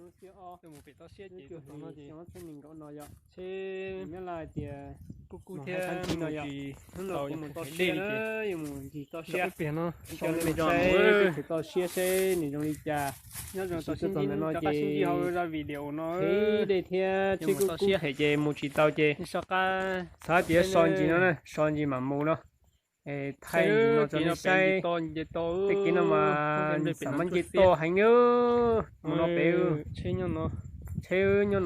Xyoo ob txhiab nees nkaum no yog, nyob Laj tias kuj kuj thiab no yog, hnub no kuv mus toj siab na, yuav mus ncig toj siab. Coj nej mus saib toj siab seb nws zoo li cas. Nyob zoo tau sib ntsib no ces ib dej thiab tsheb kuj kuj phem ces mus tsis tau ces xav tias so ntsis no na, so ntsis mam mus no. Thaij ntsis no rau nej saib. Tej kev no mas xam mab nce toj heev na. Mus no pem tsheb nyob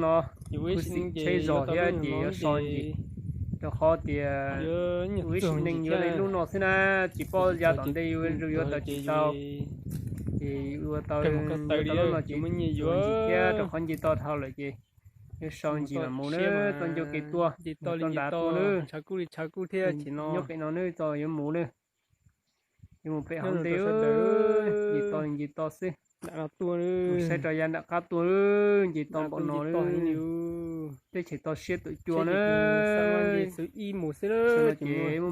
no, kuj xim tsheb zog thiab ces yuav so ntsis, rau qhov tias ua ib sim neej yuav li lub no xwb na, tsis paub yav tom ntej yuav tawm tsis tau. Ces ua tau, tau lub no ces ntsis thiab rau qhov nce toj dhau lawm ces yuav so ntsis mam mus na, txoj ncauj kev tuaj, txoj nram tuaj na, nyob pem no na, txoj yuav mus na. Yuav mus pem hauv ntej, nce toj nce toj xwb. Mus saib rau yav nram qab tuaj, nce toj npaum no, teb chaws toj siab tawm cua na. Ces muaj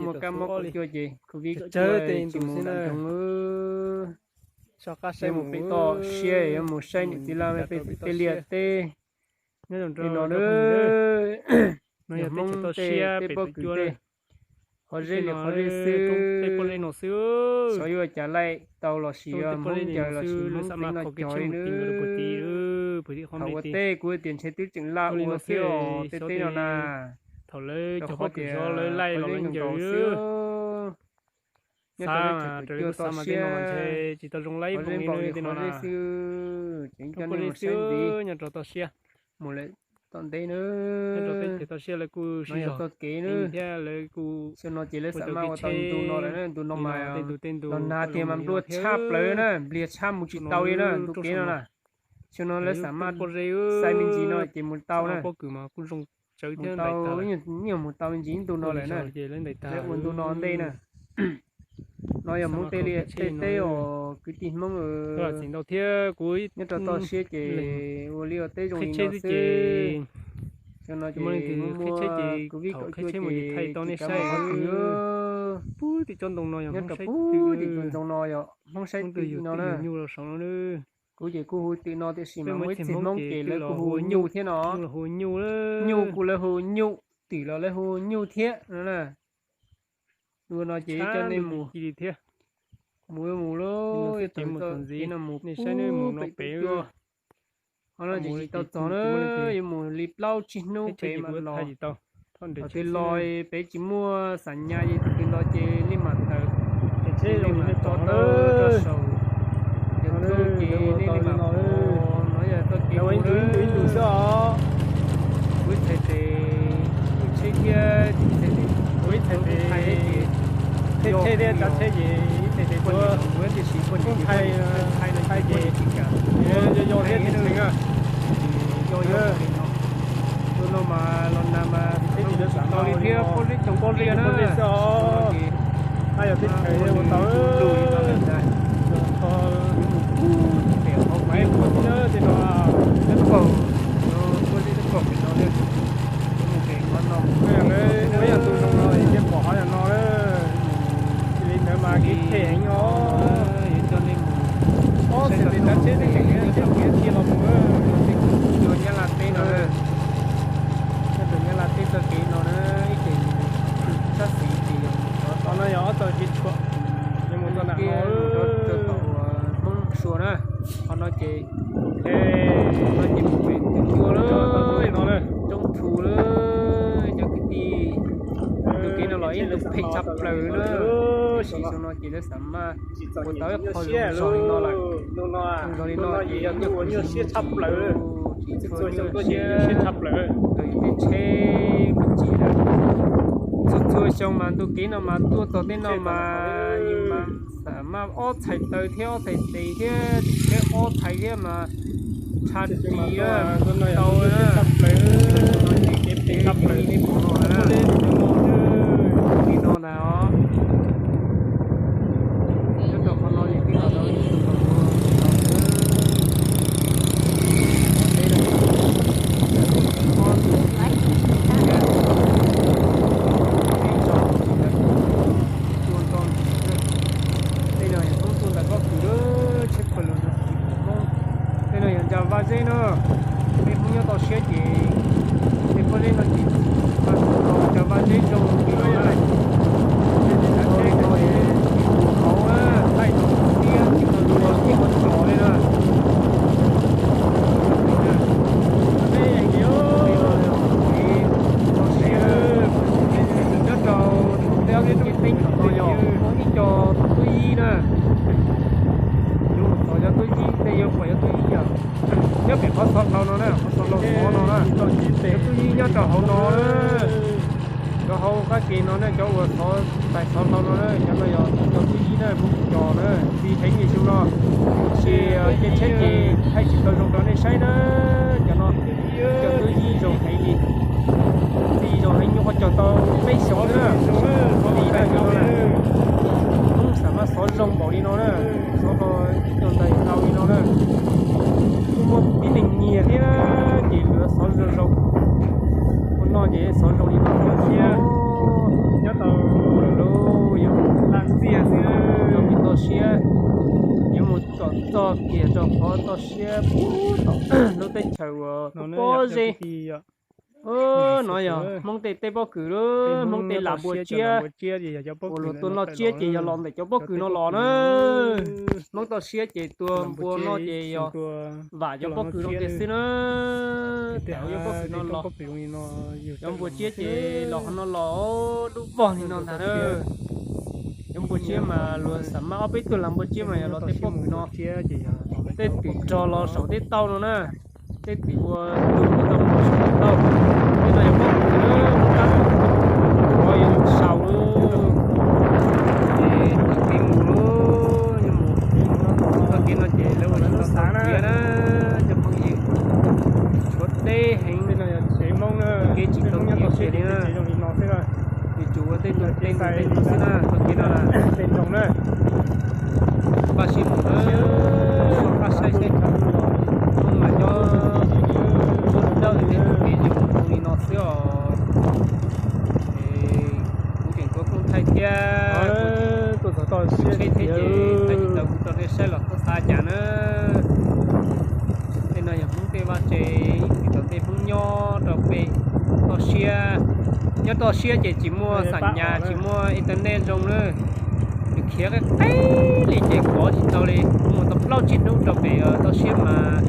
muaj kab mob kaum cuaj ces covid kaum cuaj tsis mus nram nroog. Yuav mus pem toj siab, yuav mus saib niam txiv laj mej pem tej liaj teb. Tej no na, yog Hmoob tej peb pob kws tej, qhov zeb li qhov zeb xwb. Xyov yuav ua cas laij tau los sis yog Hmoob ncaws los sis Hmoob teev no cog li na. Thaum ua teb kuv tias ntshe twb tseem laj ua xwb os tej teb no na. Rau qhov tias qhov zeb nkaus nkaus xwb. Nyob rau teb chaws tawm cua toj siab, qhov zeb npaum li qhov zeb xwb, ces coj nej mus saib ntxiv. Mus lawm tom ntej na, no yog txoj kev na. Xyoo no ces lawv xam maj ua tau ntu no lawm na, ntu no mas los nag tiag mas nplua tshaj plaws na, npliag tshaj mus tsis tau li na, ntu kev no na. Xyoo no lawv xam maj xaiv me ntsis no ces mus tau na. Mus tau, nyuag mus tau me ntsis ib ntu no lawm na. Lawv ua ntu no ntej na. No yog Hmoob tej liaj tej teb os kwv tij Hmoob. Nyob rau toj siab ces ua liaj ua teb zoo li no xwb. Xyoo no ces muaj covid kaum cuaj ces tsis kav muaj qhov twg. Nyob rau puag tim ntoo no yog Hmoob saib twm no na. Kuv ces kuj hu twm no tiam sis mas muaj ib txhia Hmoob ces lawv kuj hu nyuj thiab no. Nyuj kuj lawv hu nyuj, twm los lawv hu nyuj thiab no na. Ua no ces coj nej mus, mus mus lawm, tawm txoj kev no mus puag pem pem tuaj. Qhov no ces tsis tau txog na, yuav mus li plaub tsib hnub pem mam los. Thaum twg los pem tsis muaj xam nyas es tus twg los ces nej mam tawm, nej mam tso tawm rau saum YouTube ces nej mam pom. No yog txoj kev mus na. Kuv ib txhais tes, kuv tsheb thiab tus txhais tes, kuv ib txhais tes, tsheb thiab cov tsheb ces ib txhais tes kuv tiam sis kuv tsheb tshais ces yog yog thiab tsis tshee na. Tus no mas los nag mas tsheb tsis tau li thiab, pob zeb xyoo pob zeb na. Yog teb chaws ua tau lug li no lawm ntag. Pem hauv kev mus tej no, peb paug, pob zeb peb paug pem no, mus pem qhov no, ua yog tus zoo no ces pom qhov yog no. Cia li ntawd mas kev phem heev os. Ob txhais tes tav tsheb twb tseem nyob tseem kev thiaj los mus. Nyab Laj teb no, nyob rau Nyab Laj teb txoj kev no na, ib txhais sab xis ces yog mus rau tom no yog ob txoj kev tshuam, yog mus rau nram no, rau tom uas Hmoob Suav na. Qhov no ces, qhov no ces mus pem twg cua lawm, roob thu lawm, cov kwv tij. Tus kev no los ib ntus phem tshaj plaws na. Tab sis xyoo no ces lawv xam maj ua tau ib qho zoo zog li no lawm. Zoo zog li no ces yog nyuaj siab tshaj plaws, tsis txhua nyuaj siab tshaj plaws. Rau yus tej tsheb me ntsis lawm. Txhua txhua xyoo mas ntu kev no mas tuaj txog tej no mas yus mas xam maj ob txhais taw thiab ob txhais tes thiab tsheb ob txhais thiab mas tshaj ris tau na. Kev phem tshaj plaws li no ntag os. Nyob rau qhov no ces twb los tau ib tug tau tua tau tau teb na. Tej no yog Hmoob tuaj ntawm Voj Kwm lawm, tsheb pawg lug no tsis pom Hmoob. Tej no yog Cov vaj zeb no, peb Hmoob nyob toj siab ces tej pob zeb no ces cov vaj zeb zoo li no na. Hauv na, thaij tiab tsis tau luag tsis tau txog li na. Toj siab nyob rau tej ob peb tug teeb no yog muaj ib co tub yib na. Yuav mus txog cov tub yib, nej yuav pom cov tub yib yog nyob pem qhov xov hlau no na, qhov xov hlau xov no na. Cov tub yib nyob rau hauv no na. Cov hauv qab ke no na, cov uas xov tais xov hlau no na, cov no yog cov tub yib na, muaj ib co na, ntxim heev li xyoo no. Tab sis caij tsheb ces thaij tsis tau zoo rau nej saib na. Cov no cov tub yib zoo heev li, ntxim zoo heev, nyuam qhuav caum tau peb xyoos na. Ntxim na cov no na, Hmoob xam maj xov zoo npaum li no na, xov no ib co ntawd ntau li no na. Kuj muaj tib neeg nyiag thiab ces lawv xov zoo zoo. Ua no ces xov zoo li no thiab. Nyob tau lub yuav lam txiaj xwb, zoo li toj siab, yuav mus kom txog kiag rau qhov toj siab puag tom lub teb chaws uas pob zeb. No yog Hmoob tej teb pob kws, Hmoob tej lam npua tsiab, uas luag tua noj tsiab ces yog los ntawm cov pob kws no los na. Hmoob toj siab ces tua npua no ces yog vam cov pob kws no tiag xwb na. Cov pob kws no los, cov npua tsiab ces los qhov no los dub vog li no ntag na. Cov npua tsiab mas luag xam maj ob peb tug lam npua tsiab mas yog los tej pob kws no, tej twm rog los saum tej tauj no na. Tej twm ua tug ua tau mus saum tauj. Tej no yog pob kws, ua yus saum lub, ces tag kis mus lub, tag kis no ces lawv ua tsis tau tau tiav na, cov phooj ywg. Tshuav deb heev, kev tsis tau tiav kiag li na. Yuav tsum ua tej ntoo tej ntoo tej ntoo xwb na, tag kis no na. Npaj siab mus na, npaj saib seb, hnub mas nyob dawb tej tus kev zoo li no xwb os. Kuv tseem tuav koob thaij thiab, kuv tsheb thiab ces thaij tsis tau kuv rau nej saib los txhob xav cas na. Tej no yog Hmoob tej vaj tse, ib txwm tau tej Hmoob nyob rau pem toj siab. Nyob toj siab ces tsis muaj xam nyas tsis muaj internet zoo na. Nws khiav qeb qeb li ces kov tsis tau li. Kuv mus tau plaub tsib hnub rau pem toj siab mas,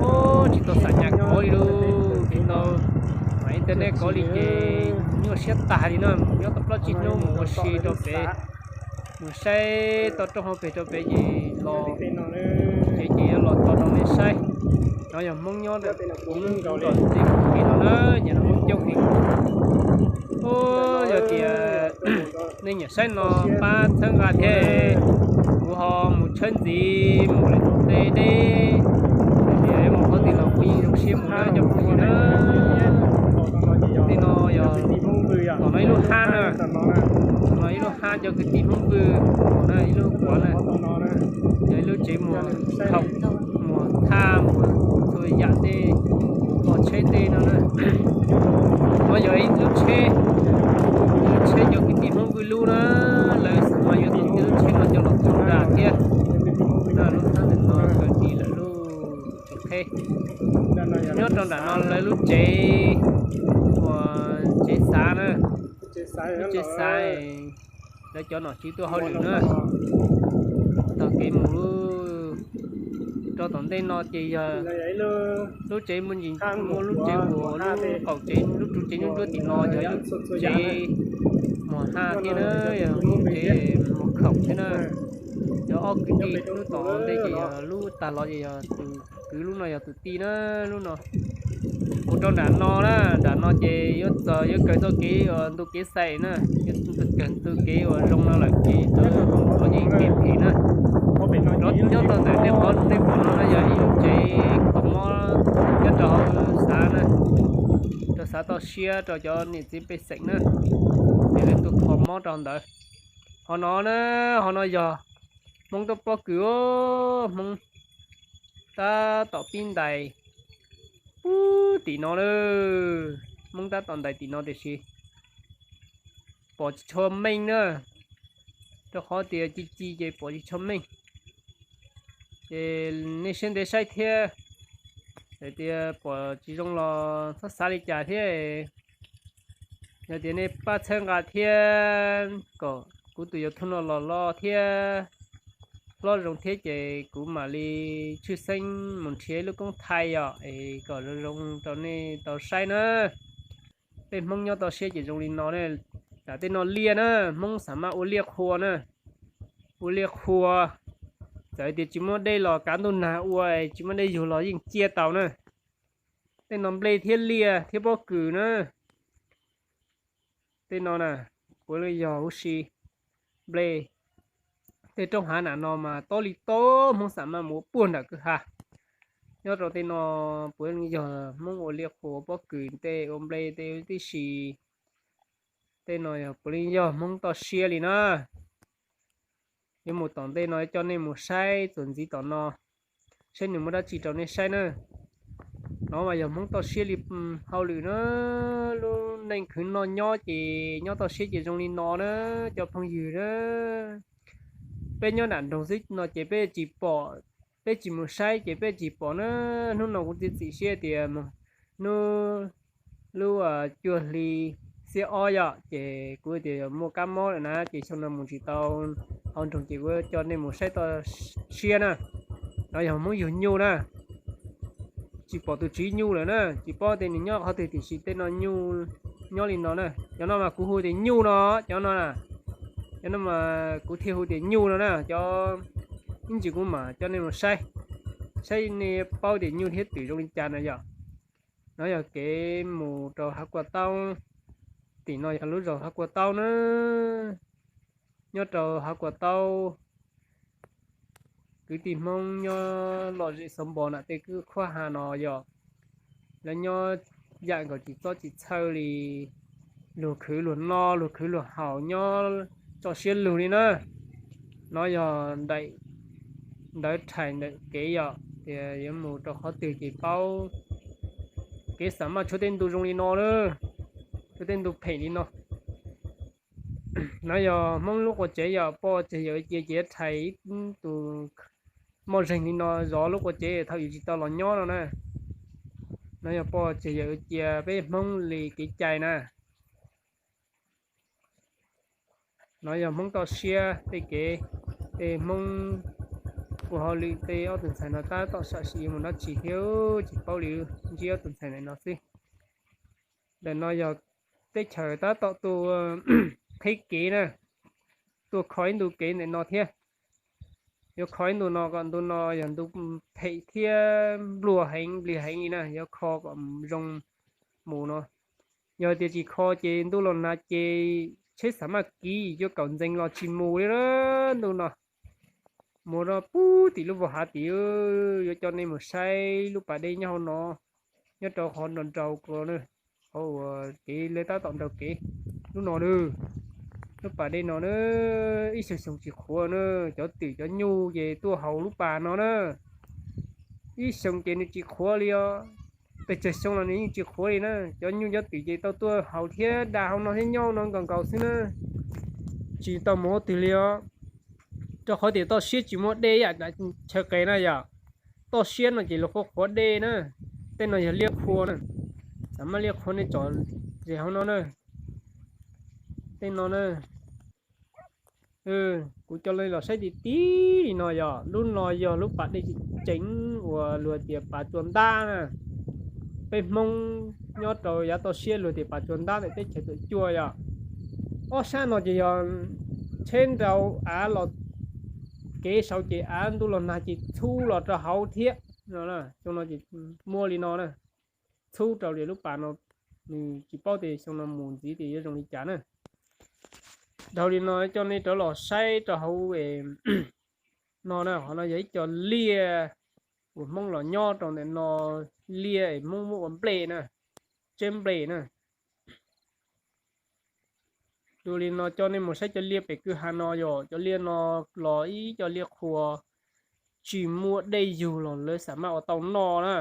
o, tsis tau xam nyas kov li lauj, tsis tau internet kov li ces nyuaj siab tag li na. Mus nyob tau plaub tsib hnub mus ua si rau pem, mus saib toj roob hauv pes rau pem ces los tsev ces yuav los tso rau nej saib. No yog Hmoob nyob ntawm kuv nkaus li, tej kuv kev no na, ces no Hmoob coob heev. Yog tias nej nyiam saib no pab txhawb nqa thiab, kuv ho mus tshawb ntxiv mus lawm tom tej deb, tias mus qhov twg los kuv yeej zoo siab mus na cov phooj ywg na. Tej no yog, tom no ib lub hab na, tom no ib lub hab cov kwv tij Hmoob Vwj, tom no ib lub quav na, yog ib lub tsev muag khaum, muag thaj, muag txhua yam tej, kho tsheb tej no na. No yog ib lub tsheb, ib lub tsheb cov kwv tij Hmoob Vwj lub na, lawv xav mas yuav tau tej lub tsheb no coj los txhub nra thiab. Na lub thab ntawm no kaw tis lawv lub tsev qheb. Nyob rau nram no lawv lub tsev, uas tsev xav na, lub tsev xav, lawv cov nom tswv tuaj hauj lwm na. Tog kev mus lub, rau tom ntej no ces yog lub tsev muaj ntsis, muaj lub tsev uas lub qaum tsev, lub tsev nruab nruab tim no yog ib lub tsev muag haj thiab na, yog lub tsev muag khaum thiab na. Yog ob kwv tij lub tom ntej ces yog lub tag los ces yog tus kwv lub no yog tus tij na, lub no. Mus rau nram no na, nram no ces yuav txog, yuav kawg txoj kev uas ntu kev xaim na, yuav kawg ntu kev uas zoo no lawm ces rov mus qhov yeej kev phem na. Rov nyob rau ntawm nej qhov nej pom no na yog ib lub tsev kho mob nyob rau hauv xav na, rau xav toj siab rau cov niam txiv pej xeem na, ces lawv tuaj kho mob rau ntawd. Ho no na, ho no yog Hmoob tuaj pob kws, Hmoob tab tom pib ntais puag tim no na. Hmoob tab tom ntais tim no tiam sis pom tsis tshua meej na, rau qhov tias ci ci ces pom tsis tshua meej. Ces nej siab ntev saib thiab. Txawm tias pom tsis zoo los txhob xav li cas thiab. Yog tias nej pab txhawb nqa thiab kom kuv tus YouTube no los loj thiab hlob zoo thiab ces kuv mam li tshwj xeeb mus nrhiav ib lub koob thaij yom es kom zoo zoo rau nej tau saib na. Peb Hmoob nyob toj siab ces zoo li no na. Tam tej no liaj na, Hmoob xav mas ua liaj qhua na, ua liaj qhua. Txawm tias tsis muaj dej los kav ntuj nag ua, tsis muaj dej yug los yeej ciaj tau na. Tej no nplej thiab liaj thiab pob kws na. Tej no na, puav leej yog huv si nplej. Tej roob hav nram no mas tob li tob, Hmoob xav mas mus ua puag nram kwj ha. Nyob rau tej no puav leej yog Hmoob ua liaj qhua ua pob kws tej ua nplej tej tib si. Tej no yog puav leej yog Hmoob toj siab li na. Yuav mus tom ntej no coj nej mus saib txuas ntxiv tom no, saib nws muaj dab tsi rau nej saib na. No mas yog Hmoob toj siab li hauj lwm na. Lub neej khwv noj nyob ces nyob toj siab ces zoo li no na, cov phooj ywg na. Peb nyob nram nroog xwb no ces peb tsis pom, peb tsis mus saib ces peb tsis pom na. Hnub no kuv txiav txim siab tias hnub lub cuaj hli xiab ob yom, ces kuv tias muaj kab mob lawm na ces xyoo no mus tsis tau hauv nroog ces kuv coj nej mus saib toj siab na. No yog Hmoob yug nyuj na, tsis pom tus tswv nyuj lawm na, tsis paub tias nws nyob qhov twg tiam sis tej no nyuj nyob li no na. Cov no mas kuv hu tias nyuj no, cov no, cov no mas kuv thiaj hu tias nyuj no na. Cov ib ntsis kuv mam coj nej mus saib, saib nej paub tias nyuj thiab twm zoo li cas na yom. No yog kev mus rau Hav Kua Taub, tim no yog lub zos Hav Kua Taub na. Nyob rau Hav Kua Taub, kwv tij Hmoob nyob lom zem xov npos nram tej khuab ha no yog lawv nyob yam nkaus tsis txob tsis txhawj li, luag khwv luag noj luag khwv luag haus nyob tso siab lug li na. No yog daim ntawv rhais ntawm kev yom, tias yuav mus rau qhov twg ces paub. Kev xam maj tshuav tej ntu zoo li no na, tshuav tej ntu phem li no. No yog Hmoob lub qua tsev yom, poj tseg yawm cia ces rhais ib tus moj zeeg li no zov lub qua tsev thaum yus tsis tau los nyob no na. No yog poj tseg yawm cia peb Hmoob li kev cai na. No yog Hmoob toj siab tej kev, tej Hmoob ua hauj lwm tej ob tug ntxhais no tab tom sam sim yuav mus dab tsi thiab tsis paub li, ntsib ob tug ntxhais ntawm no xwb. Ntawm no yog teb chaws tab tom tuaj qhib kev na, tuaj kho ib ntu kev ntawm no thiab. Yuav kho ib ntu no kom ntu no yog ntu phem thiab nplua heev nplig heev li na, yuav kho kom zoo mus no. Yog tias tsis kho ces ntuj los nag ces tsheb xam maj kiv cuaj kaum ntxees los tsis mus li na. Ntu no mus rau pub tim lub vos hav tim, yuav coj nej mus saib lub pas dej nyob hauv no, nyob rau qhov nraum nraud ko na, qhov uas kev lawv tab tom nraug kev lub no na. Lub pas dej no na, ib xyoo xyoo tsis qhuav na, cov twm cov nyuj ces tuaj haus lub pas no na. Ib xyoo ces nws tsis qhuav li os, pes tsawg xyoo los nws yeej tsis qhuav li na. Cov nyuj cov twm ces tau tuaj haus thiab da hauv no thiab nyob hauv no nkaus nkaus xwb na, tsis tau mus qhov twg li os. Rau qhov tias toj siab tsis muaj dej ib yam chaw qes na yom. Toj siab no ces luag qhuav qhuav dej na. Tej no yog liaj qhua na, xam maj liaj qhua nej tsom ze hauv no na. Tej no na, kuv coj nej los saib tib tib li no yog lub no yog lub pas dej tseem uas luag tias pas tsua ntab na. Peb Hmoob nyob rau yav toj siab luag tias pas tsua ntab ntawm teb chaws Tuam Cuaj yom. Ob sab no ces yog tsheb nrau av los, kev saud ces av ntuj los nag ces txhub los rau hauv thiab no. Xyoo no ces muaj li no na, txhub rau li lub pas no, nws tsis paub tias xyoo no mus ntxiv tias yuav zoo li cas na. Dhau li no coj nej rov los saib rau hauv no na, qhov no yog ib co liaj uas Hmoob los nyob rau ntawm no, liaj es Hmoob muab ua nplej na, tseb nplej na. Dua li no coj nej mus saib cov liaj pem kwj ha no yom, cov liaj no los ib co liaj qhua, tsis muaj dej yug los lawv xam maj ua tau noj na,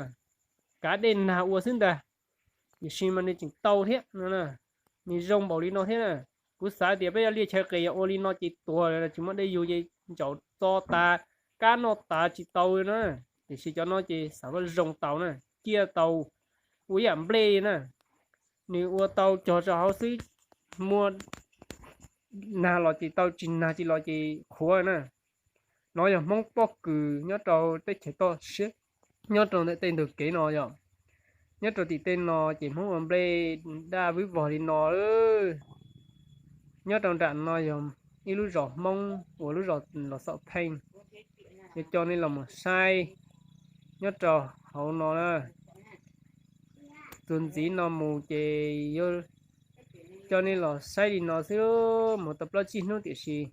kav dej nag ua xwb ntag. Tiam sis mas nws tseem tau thiab no, nws zoo npaum li no thiab na. Kuv xav tias peb cov liaj chaw qis yog ua li no ces tuag tsis muaj dej yug ces ntsaum txo tas, kab noj tas tsis tau li na. Tiam sis cov no ces xam maj zoo tau na. ciaj tau ua ib yam nplej na. Nws ua tau cog rau hauv xwb, muaj nag los ces tau, tsis nag tsis los ces qhuav na. No yog Hmoob pob kws nyob rau teb chaws toj siab, nyob rau ntawm tej ntug kev no yom. Nyob rau tim tej no ces Hmoob ua nplej daj vwb vog li no. Nyob rau nram no yog ib lub zos Hmoob uas lub zos Los Xom Pheej. Yuav coj nej los mus saib nyob rau hauv no na. Txuas ntxiv no mus ces yuav coj nej los saib li no xwb, mus tau plaub tsib hnub tiam sis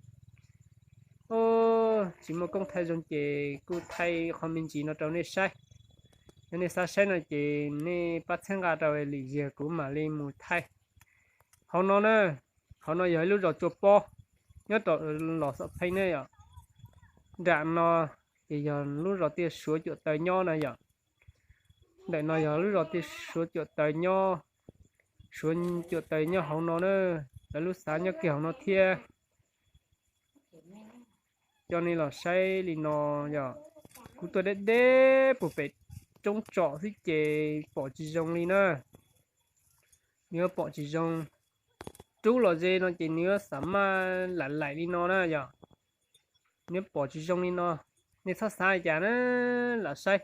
tsis muaj koob thaij zoo ces kuj thaij qhov me ntsis no rau nej saib. Yog nej xav saib no ces nej pab txhawb nqa rau lwm zaus kuv mam li mus thaij. Hauv no na, hauv no yog ib lub zos Tsua Pob nyob rau Los Xom Pheej ne yom. Nram no ces yog lub zos tiaj Suav Cuam Taw nyob na yom. Ntawm no yog lub zos tiaj Suav Cuam Taw nyob, Suav Cuam Taw nyob hauv no na, lawv lub xav nyob kiag hauv no thiab. Coj nej los saib li no yom. Kuv tuaj deb deb puag pem roob tsom xwb ces pom tsis zoo li na. Nws yuav pom tsis zoo, rub los ze no ces nws yuav xam maj laim laim li no na yom. Nws yuav pom tsis zoo li no, nej txhob xav li cas na, lam saib.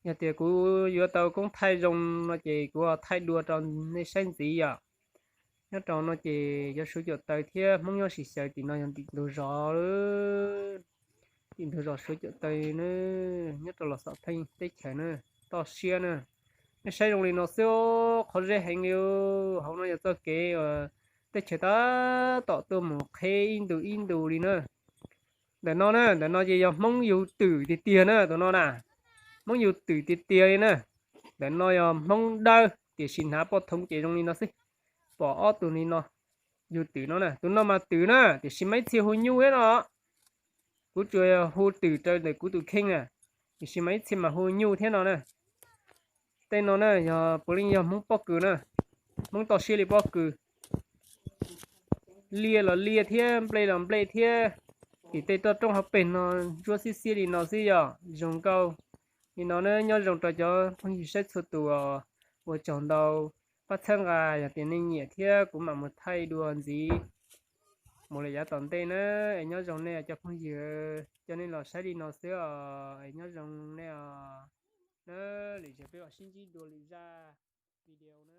Yog tias kuv yuav tau koob thaij zoo no ces kuv thaij dua rau nej saib ntxiv yom. Nyob rau no ces yog Suav Cuam Taw thiab Hmoob nyob sib xyaw, tim no yog tim ntug zos, tim ntug zos Suav Cuam Taw na, nyob rau Los Xom Pheej teb chaws na, toj siab na. Nej saib zoo li no xwb, qhov zeb heev li. Hauv no yog txoj kev uas teb chaws tab tom tuaj mus qheb ib ntu ib ntu li na. Ntawm no na, ntawm no ces yog Hmoob yug twm tiag tiag na, tus no na, Hmoob yug twm tiag tiag li na. Ntawm no yog Hmoob dawb tiam sis hnav poj thoov ces zoo li no xwb. Pom ob tug li no yug twm no na, tus no mas twm na tiam sis mas ib txhia hu nyuj thiab no. Kuv tsuas yog hu twm raws ntawm kuv tus kheej na, tiam sis mas ib txhia mas hu nyuj thiab no na. Tej no na yog puav leej yog Hmoob pob kws na, Hmoob toj siab li pob kws. Liaj los liaj thiab, nplej los nplej thiab. Tim tej toj roob hauv pes no ntsuab xiab xiab li no xwb yom, zoo nkauj li no na. Nyob zoo rau cov phooj ywg saib txhua tus, ua tsaug ntau, pab txhawb nqa, yog tias nej nyiam thiab kuv mam mus thaij dua ntxiv mus lawm yav tom ntej na. Es nyob zoo nej cov phooj ywg, coj nej los saib li no xwb os, es nyob zoo nej os. Na, lwm zaus peb mam sib ntsib dua lwm zaj video na.